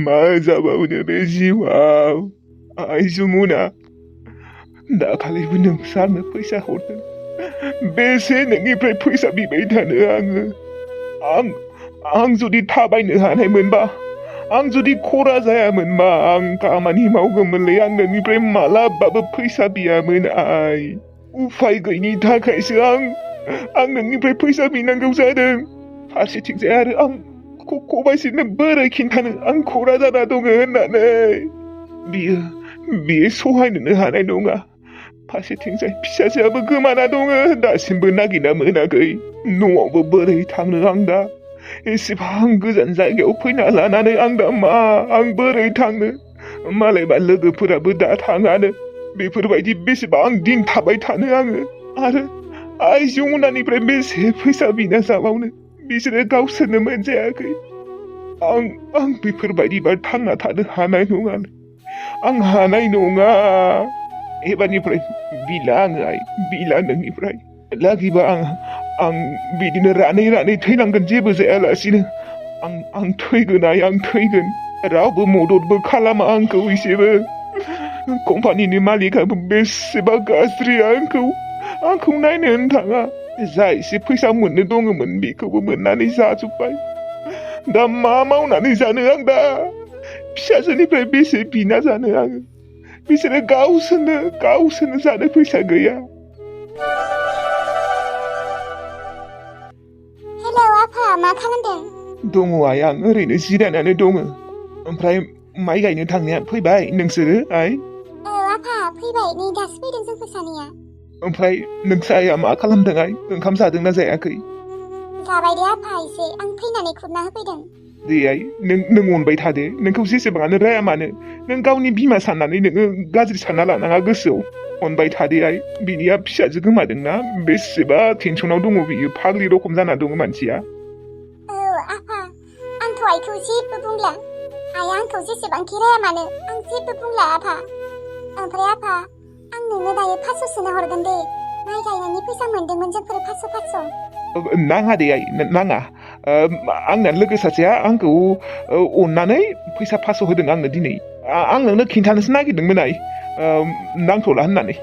मा जाबावनो बे जिउआव आइ जमुना दाखालिबो नोंस्रानो फैसा हरदों बेसे नोंनिफ्राय फैसा बिबाय थानो आङो आं जुदि थाबायनो हानायमोनबा आं जुदि खरा जायामोनबा आं खामानि मावगौमोनलै आं नोंनिफ्राय मालाबाबो फैसा बियामोन आइ उफाय गैयिनि थाखायसो आं नोंनिफ्राय फैसा बिनांगौ जादों फारसेथिंजाय आरो आं खबाइसिनो बोरै खिन्थानो आं खरा जाना दङ होननानै बियो सहायनोनो हानाय नङा फारसेथिंजाय फिसाजोआबो गोमाना दङ दासिमबो नागिरना मोनाखै न'आवबो बोरै थांनो आं दा एसेबां गोजान जायगायाव फैना लानानै आं दा आं बोरै थांनो मालायबा लोगोफोराबो दा थाङानो बेफोरबायदि बेसेबां दिन थाबाय थानो आङो आरो आइ जमुनानिफ्राय बेसे फैसा बिना जाबावनो बिसोरो गावसोरनो मोनजायाखै आं बेफोरबायदिबा थांना थानो हानाय नङा आं हानाय नङा एबारनिफ्राय बिला आङो आइ बिला नोंनिफ्राय लागिबा आं बिदिनो रानै थैनांगोन जेबो जायालासिनो आं थैगोन आइ आं थैगोन रावबो मददबो खालामा आंखौ एसेबो कम्पानिनि मालिकाबो बेसेबा गाज्रि आंखौ नायनो थाङा जा एसे फैसा मोननो दङमोन बेखौबो मोननानै जाजोब्बाय दा मा मावनानै जानो आं दा फिसाजोनिफ्राय बेसे बिना जानो आङो बिसोरो गावसोरनो जानो फैसा गैया हेलौ आफा मा खालामदों दङ आइ आं ओरैनो जिरायनानै दङ ओमफ्राय माइ गायनो थांनाया फैबाय नोंसोरो आइ औ आफा फैबाय नै दासो फैदों जोंफोर सानैया ओमफ्राय नोंसा आइया मा खालामदों आइ ओंखाम जादोंना जायाखै जाबाय दे आफा एसे आं फैनानै खुरना होफैदों दे आइ नों अनबाय थादे नोंखौ जेसेबाङानो राया मानो नों गावनि बिमा साननानै नोङो गाज्रि सानना लानाङा गोसोआव अनबाय थादे आइ बिनिया फिसाजो गोमादोंना बेसेबा टेनसनाव दङ बियो फाग्लि रखम जाना दङ मानसिया औ आफा आंथ' आइखौ जेबो बुंला आइया आंखौ जेसेबांखि राया मानो आं जेबो बुंला आफा ओमफ्राय आफा आं नोंनो दायो 500 सोना हरगोन दे माइ गायनायनि फैसा मोनदोंमोन जोंफोर 500 नाङा दे आइ नाङा आंना लोगो सासेया आंखौ अननानै फैसा 500 होदों आंनो दिनै आं नोंनो खिन्थानोसो नागिरदोंमोन आइ नांथ'ला होननानै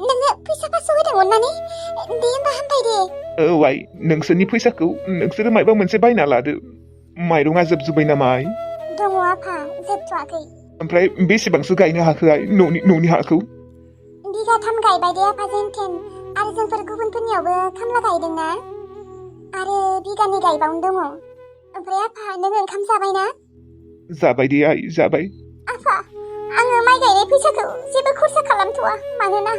नोंनो फैसा 500 होदों अननानै दे होमबा हामबाय दे औ आइ नोंसोरनि फैसाखौ नोंसोरो मायबा मोनसे बायना लादो माइरङा जोबजोब्बाय नामा आइ दङ आफा जोबथ'वाखै ओमफ्राय बेसेबांसो गायनो हाखो आइ न'नि हाखौ बिगाथाम गायबाय दे आफा जेनथेन आरो जोंफोर गुबुनफोरनियावबो खामला गायदोंना आरो बिगानै गायबावनो दङ ओमफ्राय आफा नों ओंखाम जाबायना जाबाय दे आइ जाबाय आफा आङो माइ गायनाय फैसाखौ जेबो खरसा खालामथ'वा मानोना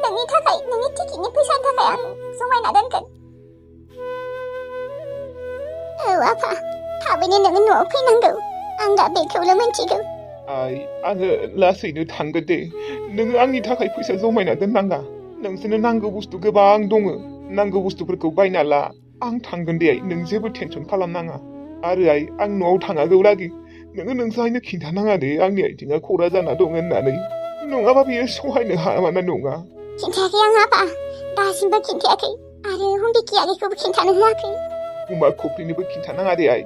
नोंनि थाखाय नोंनि टिकेटनि फैसानि थाखाय आं जमायना दोनगोन औ आफा थाबैनो नोङो न'आव फैनांगौ आं दा बेखौल' मिन्थिगौ आइ आङो लासैनो थांगोन दे नोङो आंनि थाखाय फैसा जमायना दोननाङा नोंसोरनो नांगौ बुस्थु गोबां दङ नांगौ बुस्थुफोरखौ बायना ला आं थांगोन दे आइ नों जेबो टेनसन खालामनाङा आरो आइ आं न'आव थाङागौ लागि नोङो नोंसायनो खिन्थानाङा दे आंनि आथिङा खरा जाना दं होननानै नङाबा बियो सहायनो हामाना नङा खिन्थायाखै आं आफा दासिमबो खिन्थायाखै आरो हमबिखि आगैखौबो खिन्थानो होआखै उमा खफ्रिनोबो खिन्थानाङा दे आइ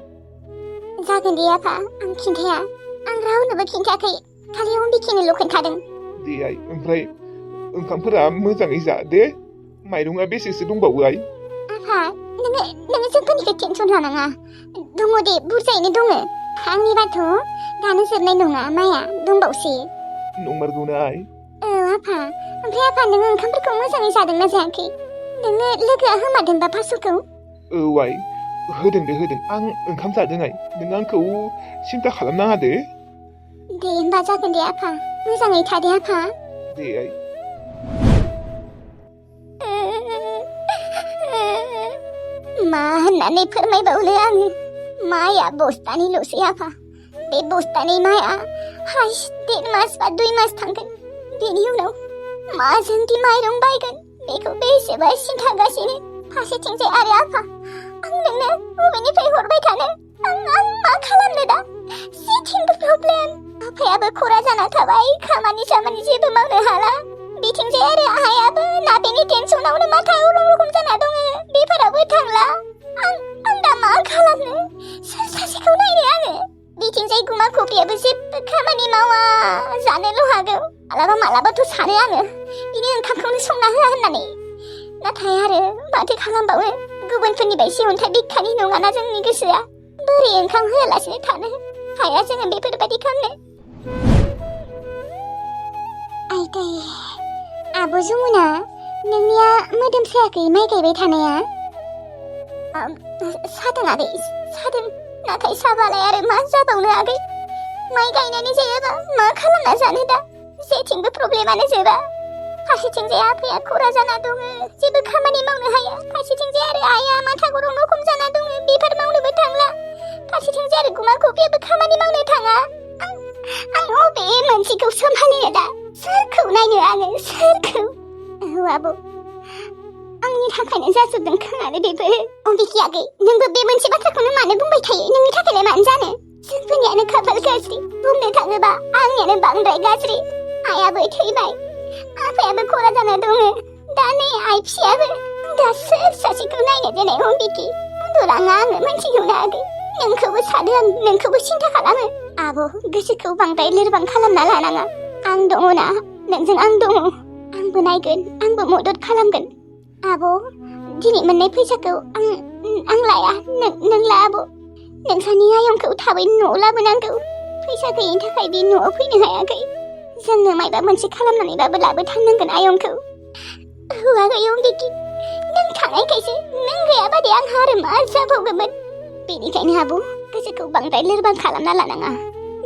जागोन दे आफा आं खिन्थाया आं रावनोबो खिन्थायाखै खालि हमबिखिनोल' खिन्थादों दे आइ ओमफ्राय ओंखामफोरा मोजाङै जा दे माइरङा बेसेसो दंबावो आइ आफा नोङो जोंफोरनिखौ टेनसन लानाङा दङ दे बुरजायैनो दङ आंनिबाथ' दानो जोबनाय नङा माइया दंबावसो नंमारगौना आइ औ आफा ओमफ्राय आफा नोङो ओंखामफोरखौ मोजाङै जादोंना जायाखै नोंनो लोगोआ होमारदोंबा 500खौ औ आइ होदों आं ओंखाम जादों आइ नों आंखौ सिन्था खालामनाङा दे होमबा जागोन दे आफा मोजाङै थादे आफा दे आइ मा होननानै फोरमायबावनो आङो माइया बस्तानैल'सै आफा बे बस्तानै माइया हाइस 1.5 मास बा 2 मास थांगोन बेनि उनाव माजोंदि माइरं बायगोन बेखौ बेसेबा सिन्थागासिनो फारसेथिंजाय आरो आफा आं नोंनो बबेनिफ्राय हरबाय थानो आं मा खालामनो दा जेथिंबो प्रब्लेम आफायाबो खरा जाना थाबाय खामानि जेबो मावनो हाला बिथिंजाय आरो आइयाबो ना बेनि टेनसनावनो माथा उरुं रखम जाना दङ बेफोरावबो थांला बिथिंजाय गुमा खबियाबो जेबो खामानि मावा जानोल' हागौ मालाबाथ' सानो आङो बिनि ओंखामखौनो संना होआ होननानै नाथाय आरो माथो खालामबावो गुबुनफोरनि बायदि अन्थाइ बिखानि नङाना जोंनि गोसोआ बोरै ओंखाम होआलासिनो थानो हाया जोङो बेफोरबायदि खालामनो आइदै आब' जमुना नोंनिया मोदोम सायाखै माइ गायबाय थानाया सादों आगै सादों नाथाय साबालाय आरो मा जाबावनो आगै माइ गायनानै जायाबा मा खालामना जानो दा जेथिंबो प्रब्लेमानो जोबा फारसेथिंजाय आफाया खरा जाना दङ जेबो खामानि मावनो हाया फारसेथिंजाय आरो आइया माथा गरम रखम जाना दङ बेफोर मावनोबो थांला फारसेथिंजाय आरो गुमा खबियाबो खामानि मावनो थाङा आं अबे मोनसेखौ सोमहालिनो दा सोरखौ नायनो आङो सोरखौ आब' आंनि थाखायनो जाजोबदों खोनानो बेफोर अम्बिकी आगै नोंबो बे मोनसे बाथ्राखौनो मानो बुंबाय थायो नोंनि थाखायलाय मानो जानो जोंफोरनियानो खाफाल गाज्रि बुंनो थाङोबा आंनियानो बांद्राय गाज्रि आइयाबो थैबाय आफायाबो खरा जाना दङ दा नै आइ फिसायाबो दा सोर सासेखौ नायनो दिनै अम्बिकी उन्दुलाङा आङो मिथिगौना आगै नोंखौबो सानो आं नोंखौबो सिन्था खालामो आब' गोसोखौ बांद्राय लोरबां खालामना लानाङा आं दङना नोंजों आं दङ आंबो नायगोन आंबो मदद खालामगोन आब' दिनै मोननाय फैसाखौ आं लाया नों ला आब' नोंसानि आयंखौ थाबै न'आव लाबोनांगौ फैसा गैयिनि थाखाय बे न'आव फैनो हायाखै जोंनो मायबा मोनसे खालामनानैबाबो लाबोथारनांगोन आयंखौ होआखै अम्बिकी नों थानायखायसो नों गैयाबादि आंहा आरो मा जाबावगौमोन बेनिखायनो आब' गोसोखौ बांद्राय लोरबां खालामना लानाङा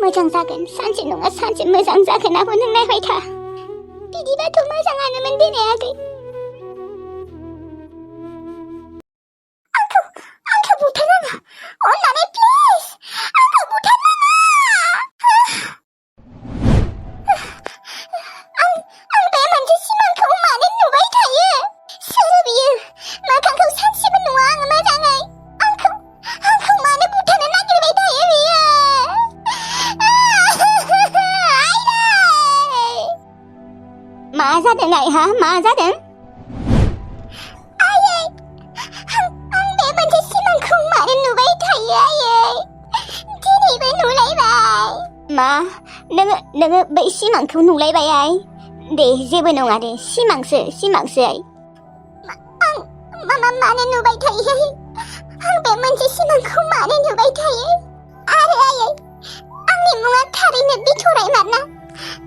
मोजां जागोन सानसे नङा सानसे मोजां जागोन आब' नों नायबाय था बिदिबाथ' मोजाङानोमोन दिनै आगै आंखौ बुथारनाङा अननानै प्लिज आंखौ बुथारनाङा आं बे मोनसे सिमांखौ मानो नुबाय थायो सोर बियो मोखांखौ सानसेबो नुवा आङो मोजाङै आंखौ मानो बुथारनो नागिरबाय थायो बियो मा जादों आइहा मा जादों आयै आं बे मोनसे सिमांखौ मानो नुबाय थायो आयै दिनैबो नुलायबाय मा नोङो बै सिमांखौ नुलायबाय आइ दे जेबो नङा दे सिमांसो आइ मानो नुबाय थायो आं बे मोनसे सिमांखौ मानो नुबाय थायो आरो आयै आंनि मुङा थारैनो बिथरायमार ना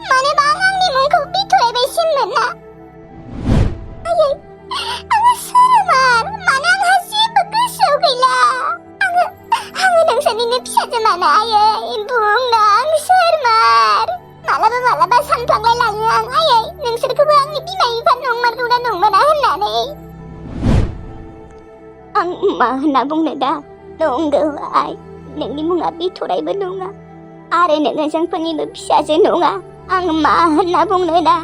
मानोबा आंनि मुंखौ बिथरायबायसिममोन ना आयै आङो सोरमार मानो आंहा जेबो गोसोआव गैला आङो नोंसोरनिनो फिसाजोमाना आयै बुंना आं सोरमार मालाबा सानफ्लांलाय लाङो आं आयै नोंसोरखौबो आंनि बिमा बिफा नंमारगौना नंमारा होननानै आं मा होनना बुंनो दा नंगौ आइ नोंनि मुङा बिथरायबो नङा आरो नोङो जोंफोरनिबो फिसाजो नङा आं मा होनना बुंनो दा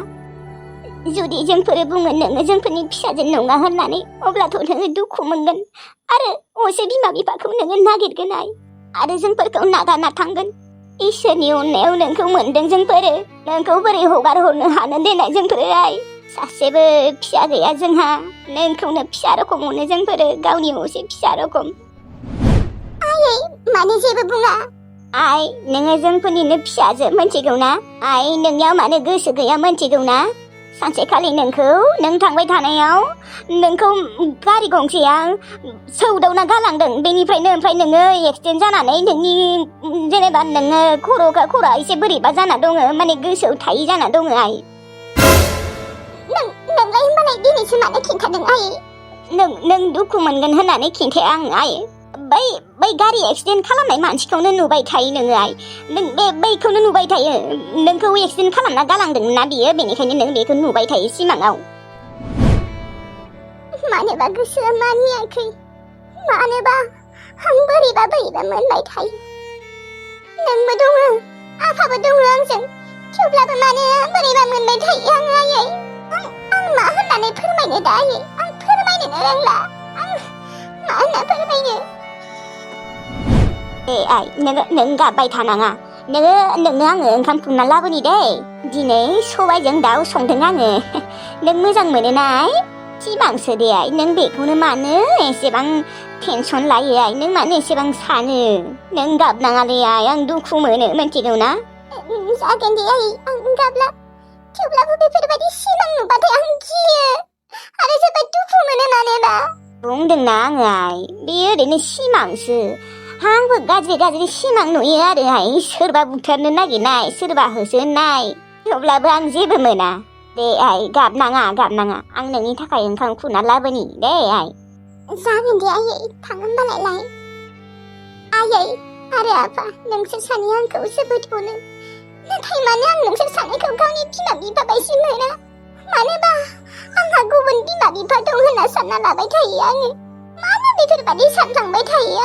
जुदि जोंफोरो बुङो नोङो जोंफोरनि फिसाजो नङा होननानै अब्लाथ' नोङो दुखु मोनगोन आरो असे बिमा बिफाखौ नोङो नागिरगोन आरो जोंफोरखौ नागारना थांगोन इसोरनि अननायाव नोंखौ मोनदों जोंफोरो नोंखौ बोरै हगार हरनो हानो देनाय जोंफोरो आइ सासेबो फिसा गैया जोंहा नोंखौनो फिसा रखम मोनो जोंफोरो गावनि असे फिसा रखम आयै मानो जेबो बुङा आइ नोङो जोंफोरनिनो फिसाजो मिथिगौ ना आइ नोंनियाव मानो गोसो गैया मिथिगौ ना सानसेखालि नों थांबाय थानायाव नोंखौ गारि गंसेया सौदावना गालांदों बेनिफ्रायनो ओमफ्राय नोङो एक्सिडेन्ट जानानै नोंनि जेनेबा नोङो खर'आ एसे बोरैबा जाना दङ माने गोसोआव थायि जाना दङ आइ नोंलाय होनबालाय दिनैसो मानो खिन्थादों आइ नों दुखु मोनगोन होननानै खिन्थाया आं आइ बै गारि एक्सिडेन्ट खालामनाय मानसिखौनो नुबाय थायो नोङो आइ नों बैखौनो नुबाय थायो नोंखौ एक्सिडेन्ट खालामना गालांदोंमोन ना बियो बेनिखायनो नों बेखौ नुबाय थायो सिमाङाव मानोबा गोसोआ मानियाखै मानोबा आं बोरैबा मोनबाय थायो नोंबो दङ आफाबो दङ आंजों थेवब्लाबो मानो बोरैबा मोनबाय थायो आं आयै आं मा होननानै फोरमायनो दा आयै आं फोरमायनोनो रोंला आं मा होनना फोरमायनो आइ नों गाबबाय थानाङा नोंनो आङो ओंखाम खुरना लाबोनि दे दिनै सबायजों दाउ संदों आङो नों मोजां मोनो ना सिमांसो दे आइ नों बेखौनो मानो एसेबां टेनसन लायो आइ नों मानो एसेबां सानो नों गाबनाङालै आइ आं दुखु मोनो मिन्थिगौ ना जागोन दे आइ आं गाबला थेवब्लाबो बेफोरबायदि सिमां नुबाथाय आं गियो आरो जोबोद दुखु मोनो मानोना बुंदोंना आङो आइ बेयो ओरैनो सिमांसो आंबो गाज्रि सिमां नुयो आरो आइ सोरबा बुथारनो नागिरनाय सोरबा होसोनाय थेवब्लाबो आं जेबो मोना दे आइ गाबनाङा आं नोंनि थाखाय ओंखाम खुना लाबोनि दे आइ जागोन दे आयै थां होनबालाय आयै आरो आफा नोंसोर सानैया आंखौ जोबोद अनो नाथाय मानो आं नोंसोर सानैखौ गावनि बिमा बिफा बायदि मोना मानोबा आंहा गुबुन बिमा बिफा दं होनना सानना लाबाय थायो आङो मानो बेफोरबायदि सानफ्लांबाय थायो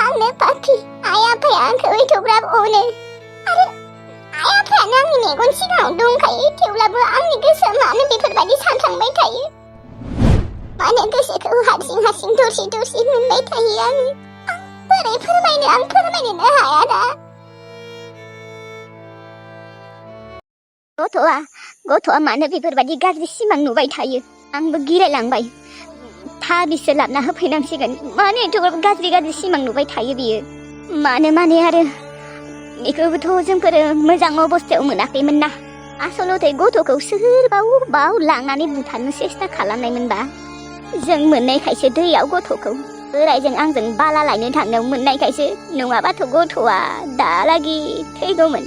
आंनो पापि आइ आफाया आंखौ एथ'ग्राब अनो आरो आइ आफायानो आंनि मेगन सिगाङाव दंखायो थेवब्लाबो आंनि गोसोआ मानो बेफोरबायदि सानफ्लांबाय थायो मानो गोसोखौ हारसिं दरसि मोनबाय थायो आं बोरै फोरमायनोनो हाया दा गथ'आ मानो बेफोरबायदि गाज्रि सिमां नुबाय थायो आंबो गिलायलांबाय थाबिसो लाबना होफैनांसिगोन मानो एथ'ग्राब गाज्रि सिमां नुबाय थायो बियो मानो आरो बेखौबोथ' जोंफोरो मोजां अबस्थायाव मोनाखैमोन ना आसलथे गथ'खौ सोरबा अबाव लांनानै बुथारनो सेस्था खालामनायमोनबा जों मोननायखायसो दैयाव गथ'खौ बोरायजों आंजों बाला लायनो थांनायाव मोननायखायसो नङाबाथ' गथ'आ दालागि थैगौमोन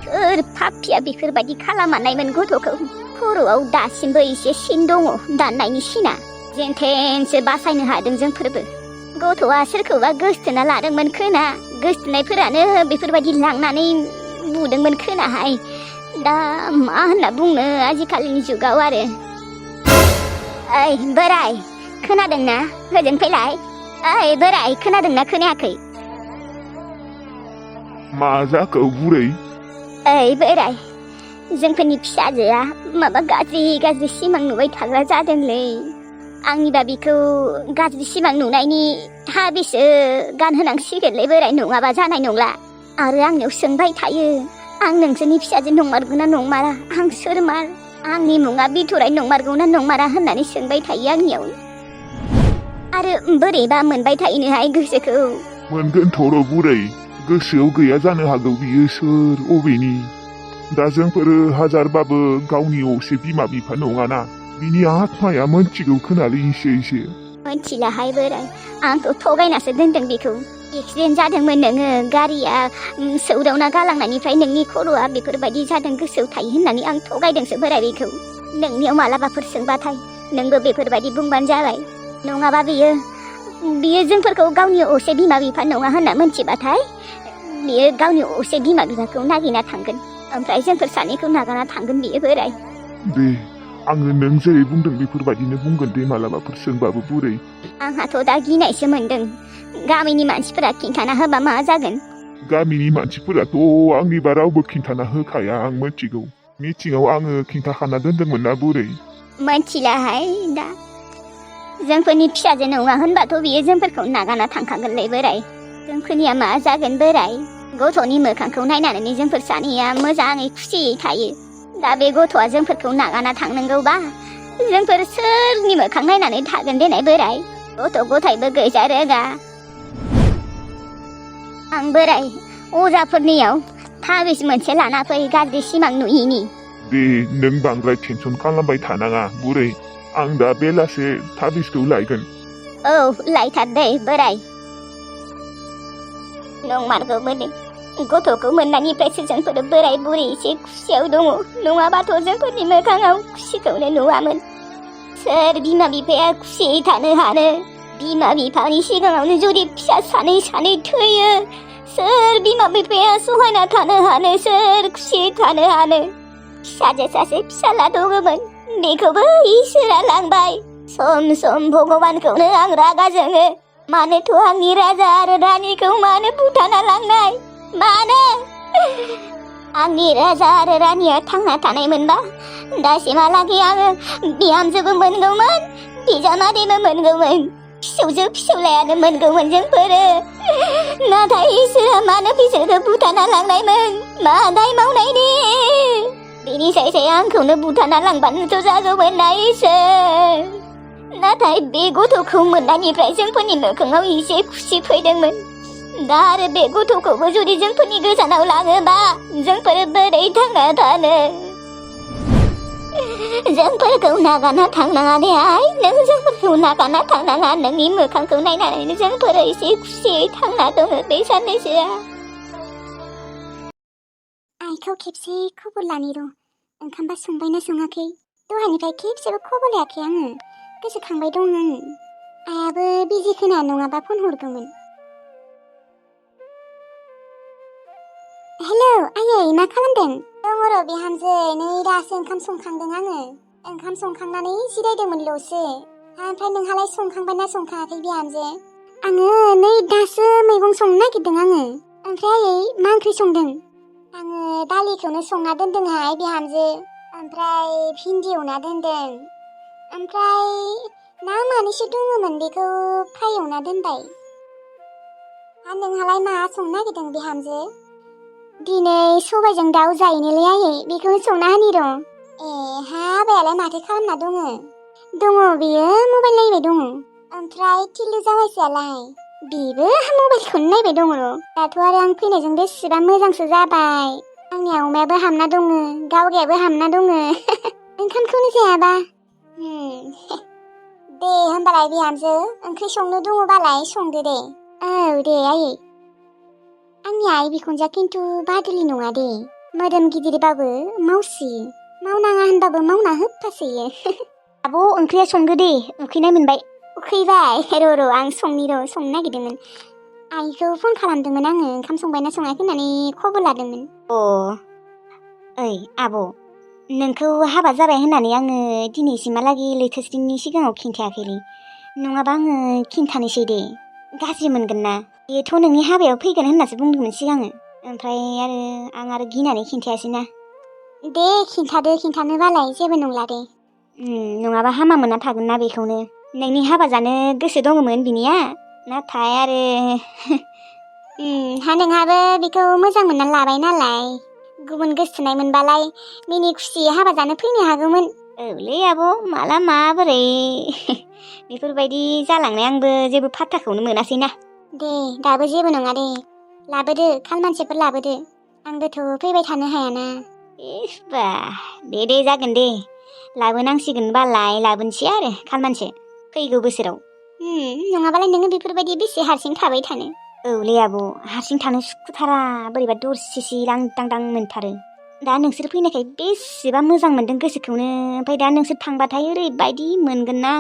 सोर पापिया बेफोरबायदि खालामानायमोन गथ'खौ खर'आव दासिमबो एसे सिन दङ दाननायनि सिना जेनथेनसो बासायनो हादों जोंफोरबो गथ'आ सोरखौबा गोसथोना लादोंमोन खोना गोसथोनायफोरानो बेफोरबायदि लांनानै बुदोंमोन खोनाहाय दा मा होनना बुंनो आजिखालिनि जुगाव आरो ओइ बोराय खोनादोंना होजों फैलाय ओइ बोराय खोनादोंना खोनायाखै मा जाखो बुरै ओइ बोराय जोंफोरनि फिसाजोआ माबा गाज्रि सिमां नुबाय थाग्रा जादोंलै आंनिबा बिखौ गाज्रि सिमां नुनायनि थाबिसो गानहोनांसिगोनलै बोराय नङाबा जानाय नंला आरो आंनियाव सोंबाय थायो आं नोंसोरनि फिसाजो नंमारगौना नंमारा आं सोरमार आंनि मुङा बिथराय नंमारगौना नंमारा होननानै सोंबाय थायो आंनियाव आरो बोरैबा मोनबाय थायोनोहाय गोसोखौ मोनगोन थर' बुरै गोसोआव गैया जानो हागौ बियो सोर अबेनि दा जोंफोरो हाजारबाबो गावनि असे बिमा बिफा नङाना बिनि आत्माया मोनथिगौ खोनालै इसे मोनथिलाहाय बोराय आंथ' थगायनासो दोनदों बेखौ एक्सिडेन्ट जादोंमोन नोङो गारिया सौदावना गालांनायनिफ्राय नोंनि खर'आ बेफोरबायदि जादों गोसोआव थायो होननानै आं थगायदोंसो बोराय बेखौ नोंनियाव मालाबाफोर सोंबाथाय नोंबो बेफोरबायदि बुंबानो जाबाय नङाबा बियो जोंफोरखौ गावनि असे बिमा बिफा नङा होनना मोनथिबाथाय बियो गावनि असे बिमा बिफाखौ नागिरना थांगोन ओमफ्राय जोंफोर सानैखौ नागारना थांगोन बियो बोराय दे आङो नों जेरै बुंदों बेफोरबायदिनो बुंगोन दे मालाबाफोर सोंबाबो बुरै आंहाथ' दा गिनायसो मोनदों गामिनि मानसिफोरा खिन्थाना होबा मा जागोन गामिनि मानसिफोराथ' आंनिबा रावबो खिन्थाना होखाया आं मोनथिगौ मिटिङाव आङो खिन्थाखाना दोनदोंमोन ना बुरै मोनथिलाहाय दा जोंफोरनि फिसाजो नङा होनबाथ' बियो जोंफोरखौ नागारना थांखागोनलै बोराय जोंफोरनिया मा जागोन बोराय गथ'नि मोखांखौ नायनानै जोंफोर सानैया मोजाङै खुसियै थायो दा बे गथ'आ जोंफोरखौ नागारना थांनांगौबा जोंफोर सोरनि मोखां नायनानै थागोन देनाय बोराय गथ' गथायबो गैजा रोगा आं बोराय अजाफोरनियाव थाबिस मोनसे लाना फै गाज्रि सिमां नुयिनि दे नों बांद्राय टेनसन खालामबाय थानाङा बुरै आं दा बेलासे थाबिसखौ लायगोन औ लायथार दै बोराय नंमारगौमोन गथ'खौ मोननायनिफ्रायसो जोंफोर बोराय बुरै एसे खुसियाव दङ नङाबाथ' जोंफोरनि मोखाङाव खुसिखौनो नुवामोन सोर बिमा बिफाया खुसियै थानो हानो बिमा बिफानि सिगाङावनो जुदि फिसा सानै थैयो सोर बिमा बिफाया सहायना थानो हानो सोर खुसियै थानो हानो फिसाजो सासे फिसाला दङमोन बेखौबो इसोरा लांबाय सम भगबानखौनो आं रागा जोङो मानोथ' आंनि राजा आरो रानिखौ मानो बुथारना लांनाय मानो आंनि राजा आरो रानिया थांना थानायमोनबा दासिमहालागै आङो बिहामजोबो मोनगौमोन बिजामादैबो मोनगौमोन फिसौजो फिसौलायानो मोनगौमोन जोंफोरो नाथाय इसोरा मानो बिसोरखौ बुथारना लांनायमोन मा दाय मावनायनि बेनि साय आंखौनो बुथारना लांबानोथ' जागौमोन ना इसोर। नाथाय बे गथ'खौ मोननायनिफ्राय जोंफोरनि मोखाङाव एसे खुसि फैदोंमोन। दा आरो बे गथ'खौबो जुदि जोंफोरनि गोजानाव लाङोबा जोंफोर बोरै थांना थानो? जोंफोरखौ नागारना थांनाङा दे आइ, नों जोंफोरखौ नागारना थांनाङा। नोंनि मोखांखौ नायनानैनो जोंफोर एसे खुसियै थांना दङ बे साननैसोआ। आइखौ खेबसे खबर लानि र', ओंखामबा संबायना सङाखै। दहायनिफ्राय खेबसेबो खबर लायाखै आङो, गोसोखांबाय दं आङो। आइयाबो बिजि खोना, नङाबा फन हरगौमोन। हेलौ आयै, मा खालामदों? दङ र' बिहामजो, नै दासो ओंखाम संखांदों आङो। ओंखाम संखांनानै जिरायदोंमोनल'सो। ओमफ्राय नोंहालाय संखांबायना संखाङाखै बिहामजो? आङो नै दासो मैगं संनो नागिरदों आङो। ओमफ्राय आयै मा ओंख्रि संदों? आङो दालिखौनो संना दोनदोंहाय बिहामजो, ओमफ्राय भिन्दि एवना दोनदों, ओमफ्राय ना मानैसो दङमोन बेखौ फ्राय एवना दोनबाय। नोंहालाय मा संनो नागिरदों बिहामजो? दिनै सबायजों दाउ जायोनोलै आयै, बेखौनो संना होनि र'। ए हाबायालाय माथो खालामना दङ? दङ बेयो मबाइल नायबाय दङ। ओमफ्राय थिलु जाबायसोआलाय? बेबो मबाइलखौनो नायबाय दङ र'। दाथ' आरो आं फैनायजों बेसेबा मोजांसो जाबाय। आंनि अमायाबो हामना दङ, गावगायाबो हामना दङ। ओंखामखौनो जायाबा। दे होमबालाय बिहामजो, ओंख्रि संनो दङबालाय संदो दे। औ दे आयै। आंनि आइ बिखुनजोआ खिन्थु बादुलि नङा दे, मोदोम गिदिरबाबो मावसोयो, मावनाङा होनबाबो मावना होफासोयो। आब' ओंख्रिया संदो दे, उखैनाय मोनबाय। उखैबाय? र' आं संनो नागिरदोंमोन। आइखौ फन खालामदोंमोन आङो, ओंखाम संबायना सङाखै होननानै खबर लादोंमोन। ओइ आब', नोंखौ हाबा जाबाय होननानै आङो दिनैसिमहालागै लैथोस्रिनि सिगाङाव खिन्थायाखैलै। नङाबा आङो खिन्थानोसै दे, गाज्रि मोनगोन ना? बेथ' नोंनि हाबायाव फैगोन होननासो बुंदोंमोन सिगाङो, ओमफ्राय आं गिनानै खिन्थायासै ना। दे खिन्थानोबालाय जेबो नंला दे। नङाबा हामा मोनना थागोन ना बेखौनो। नोंनि हाबा जानो गोसो दङमोन बिनिया, नाथाय आरो नोंहाबो बेखौ मोजां मोनना लाबाय नालाय, गुबुन गोसथोनाय मोनबालाय मिनि खुसि हाबा जानो फैनो हागौमोन। औलै आब', माला माबोरै बेफोरबायदि जालांनाय आंबो जेबो फात्ताखौनो मोनासैना। दे दाबो जेबो नङा दे, लाबोदो खालमानसेफोर लाबोदो, आंबोथ' फैबाय थानो हायाना। दे जागोन दे, लाबोनांसिगोन बालाय लाबोनोसै आरो खालमानसे फैगौ बोसोराव। नङाबालाय नोङो बेफोरबायदि बेसे हारसिं थाबाय थानो? औलै आब', हारसिं थानो सुखुथारा, बोरैबा दरसिसि लांदांदां मोनथारो। दा नोंसोर फैनायखाय बेसेबा मोजां मोनदों गोसोखौनो, ओमफ्राय दा नोंसोर थांबाथाय ओरैबायदि मोनगोन ना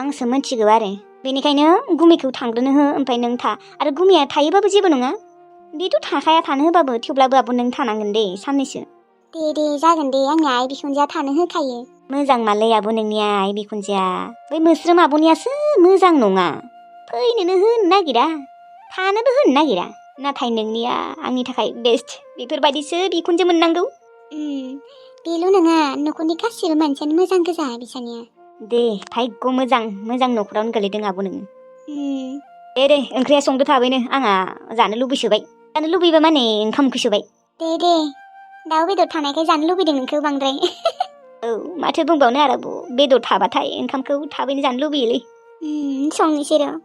आंसो मिथिगौ आरो। बेनिखायनो गुमैखौ थांग्रोनो हो, ओमफ्राय नों था। आरो गुमैया थायोबाबो जेबो नङा, बेथ' थाखाया थानो होबाबो, थेवब्लाबो आब' नों थानांगोन दे साननैसो। दे जागोन दे, आंनि आइ बिखुनजोआ थानो होखायो। मोजां मालै आब' नोंनि आइ बिखुनजोआ, बै मोस्रोम आब'नियासो मोजां नङा, फैनोनो होनो नागिरा, थानोबो होनो नागिरा। नाथाय नोंनिया आंनि थाखाय बेस्ट, बेफोरबायदिसो बिखुनजो मोननांगौ। बेल' नङा, न'खरनि गासिबो मानसियानो मोजां गोजा बिसानिया। दे भाग्य मोजां न'खरावनो गोलैदों आब' नोङो। दे ओंख्रिया संदो थाबैनो, आंहा जानो लुबैसोबाय। जानो लुबैबा माने ओंखाम उखैसोबाय। दे दाउ बेदर थानायखाय जानो लुबैदों नोंखौ बांद्राय। औ माथो बुंबावनो आरो आब', बेदर थाबाथाय ओंखामखौ थाबैनो जानो लुबैयोलै। संनोसै र'।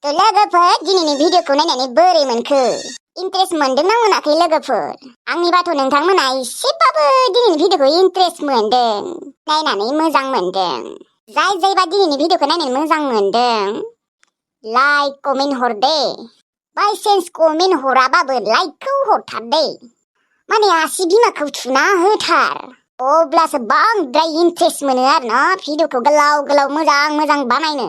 लोगोफोर, दिनैनि भिडिअखौ नायनानै बोरै मोनखो? इन्ट्रेस्ट मोनदोंना मोनाखै लोगोफोर? आंनिबाथ' नोंथांमोना एसेबाबो दिनैनि भिडिअखौ इन्ट्रेस्ट मोनदों, नायनानै मोजां मोनदों। जायबा दिनैनि भिडिअखौ नायनानै मोजां मोनदों, लाइक कमेन्ट हर दे। बायसेन्स कमेन्ट हराबाबो लाइकखौ हरथार दे। माने आसि बिमाखौ थुना होथार, अब्लासो बांद्राय इन्ट्रेस्ट मोनो आरो ना भिडिअखौ गोलाव मोजां बानायनो।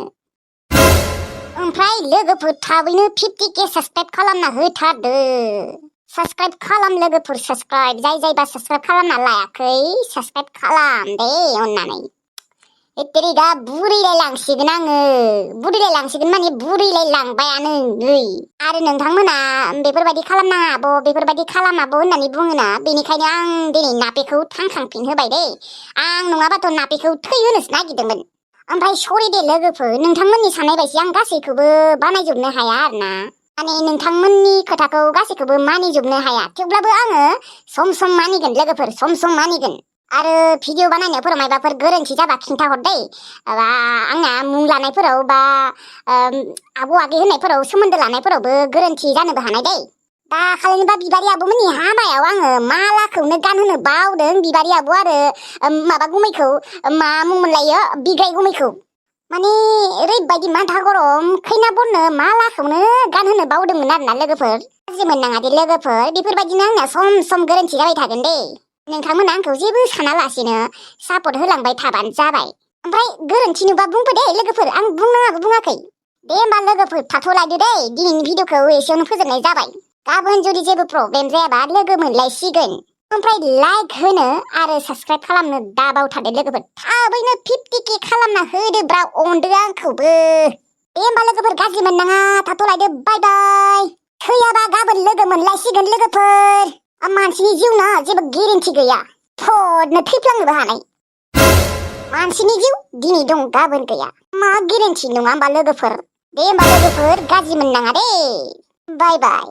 ओमफ्राय लोगोफोर, थाबैनो 50K साबसक्राइब खालामना होथारदो। साबसक्राइब खालाम लोगोफोर, साबसक्राइब। जायबा साबसक्राइब खालामना लायाखै, साबसक्राइब खालाम दे अननानै। दा बुरैलाय लांसिगोन आङो, माने बुरैलाय लांबायानो नै। आरो नोंथांमोना बेफोरबायदि खालामनाङा आब', बेफोरबायदि खालाम आब' होननानै बुङोना, बेनिखायनो आं दिनै नापेखौ थांखांफिन होबाय दे। आं नङाबाथ' नापेखौ थैहोनोसो नागिरदोंमोन। ओमफ्राय सरि दे लोगोफोर, नोंथांमोननि साननाय बायदि आं गासैखौबो बानायजोबनो हाया आरोना। माने नोंथांमोननि खोथाखौ गासैखौबो मानिजोबनो हाया थेवब्लाबो आङो सम सम मानिगोन लोगोफोर सम सम मानिगोन आरो भिडिअ बानायनायफोराव माबाफोर गोरोन्थि जाबा खिन्थाहर दै बा आंना मुं लानायफोराव बा आबौ आगै होननायफोराव सोमोन्दो लानायफोरावबो गोरोन्थि जानोबो हानाय दै दाखालिनिबा बिबारि आब'मोननि हाबायाव आङो मालाखौनो गानहोनो बावदों बिबारि आब' आरो माबा गुमैखौ मा मुं मोनलायो बिग्राय गुमैखौ माने ओरैबायदि माथा गरम खैना बननो मालाखौनो गानहोनो बावदोंमोन आरोना लोगोफोर गाज्रि मोननाङा दे लोगोफोर बेफोरबायदिनो आंना सम सम गोरोन्थि जाबाय थागोन दे नोंथांमोना आंखौ जेबो सानालासिनो सापर्ट होलांबाय थाबानो जाबाय ओमफ्राय गोरोन्थि नुबा बुंफै दे लोगोफोर आं बुंनाङाबो बुङाखै दे होमबा लोगोफोर थाथ'लायदो दे दिनैनि भिडिअखौ एसेयावनो फोजोबनाय जाबाय गाबोन जुदि जेबो प्रब्लेम जायाबा लोगो मोनलायसिगोन ओमफ्राय लाइक होनो आरो साबस्क्राइब खालामनो दाबाव थादो लोगोफोर थाबैनो 50K खालामना होदोब्रा अनदो आंखौबो दे होमबा लोगोफोर गाज्रि मोननाङा थाथ'लायदो बाय बाय थैयाबा गाबोन लोगो मोनलायसिगोन लोगोफोर मानसिनि जिउना जेबो गेरेन्टि गैया फदनो थैफ्लांनोबो हानाय मानसिनि जिउ दिनै दं गाबोन गैया मा गेरेन्टि नङा होमबा लोगोफोर दे होमबा लोगोफोर गाज्रि मोननाङा दे बाय बाय